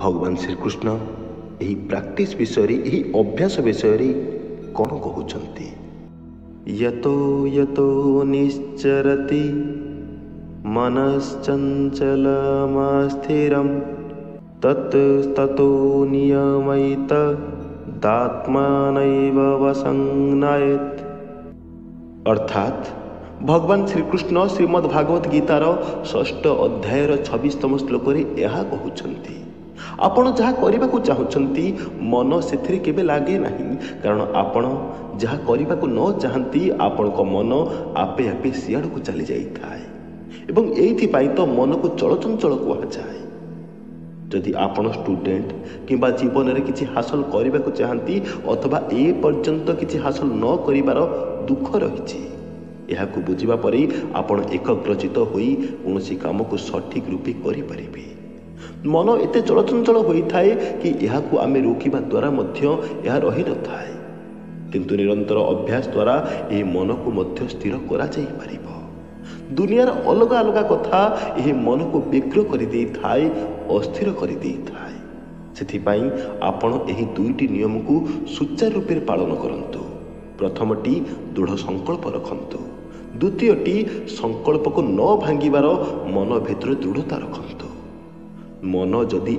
ଭଗବାନ ଶ୍ରୀକୃଷ୍ଣ ଏହି ପ୍ରାକ୍ଟିସ୍ ବିଷୟରେ, ଏହି ଅଭ୍ୟାସ ବିଷୟରେ କ'ଣ କହୁଛନ୍ତି। ୟତୋ ୟତୋ ନିଶ୍ଚରତି ମନଶ୍ଚଞ୍ଚଲମସ୍ଥିରಂ ତତ୍ ତତୋ ନିୟମୈତ ଦାତ୍ମାନୈବ ବଶଂ ନୟେତ୍। ଅର୍ଥାତ୍ ଭଗବାନ ଶ୍ରୀକୃଷ୍ଣ ଶ୍ରୀମଦ୍ ଭାଗବତ ଗୀତାର ଷଷ୍ଠ ଅଧ୍ୟାୟର 26ତମ ଶ୍ଲୋକରେ ଏହା କହୁଛନ୍ତି, ଆପଣ ଯାହା କରିବାକୁ ଚାହୁଁଛନ୍ତି ମନ ସେଥିରେ କେବେ ଲାଗେ ନାହିଁ, କାରଣ ଆପଣ ଯାହା କରିବାକୁ ନ ଚାହାନ୍ତି ଆପଣଙ୍କ ମନ ଆପେ ଆପେ ସିଆଡ଼କୁ ଚାଲି ଯାଇଥାଏ ଏବଂ ଏଇଥିପାଇଁ ତ ମନକୁ ଚଳଚଞ୍ଚଳ କୁହାଯାଏ। ଯଦି ଆପଣ ଷ୍ଟୁଡେଣ୍ଟ କିମ୍ବା ଜୀବନରେ କିଛି ହାସଲ କରିବାକୁ ଚାହାନ୍ତି ଅଥବା ଏ ପର୍ଯ୍ୟନ୍ତ କିଛି ହାସଲ ନ କରିବାର ଦୁଃଖ ରହିଛି, ଏହାକୁ ବୁଝିବା ପରେ ଆପଣ ଏକଗ୍ରଚିତ ହୋଇ କୌଣସି କାମକୁ ସଠିକ୍ ରୂପେ କରିପାରିବେ। ମନ ଏତେ ଚଳଚଞ୍ଚଳ ହୋଇଥାଏ କି ଏହାକୁ ଆମେ ରୋକିବା ଦ୍ୱାରା ମଧ୍ୟ ଏହା ରହିନଥାଏ, କିନ୍ତୁ ନିରନ୍ତର ଅଭ୍ୟାସ ଦ୍ୱାରା ଏହି ମନକୁ ମଧ୍ୟ ସ୍ଥିର କରାଯାଇପାରିବ। ଦୁନିଆର ଅଲଗା ଅଲଗା କଥା ଏହି ମନକୁ ବ୍ୟଗ୍ର କରିଦେଇଥାଏ, ଅସ୍ଥିର କରିଦେଇଥାଏ। ସେଥିପାଇଁ ଆପଣ ଏହି ଦୁଇଟି ନିୟମକୁ ସୁଚାରୁ ରୂପରେ ପାଳନ କରନ୍ତୁ। ପ୍ରଥମଟି, ଦୃଢ଼ ସଂକଳ୍ପ ରଖନ୍ତୁ। ଦ୍ୱିତୀୟଟି, ସଂକଳ୍ପକୁ ନ ଭାଙ୍ଗିବାର ମନ ଭିତରେ ଦୃଢ଼ତା ରଖନ୍ତୁ। ମନ ଯଦି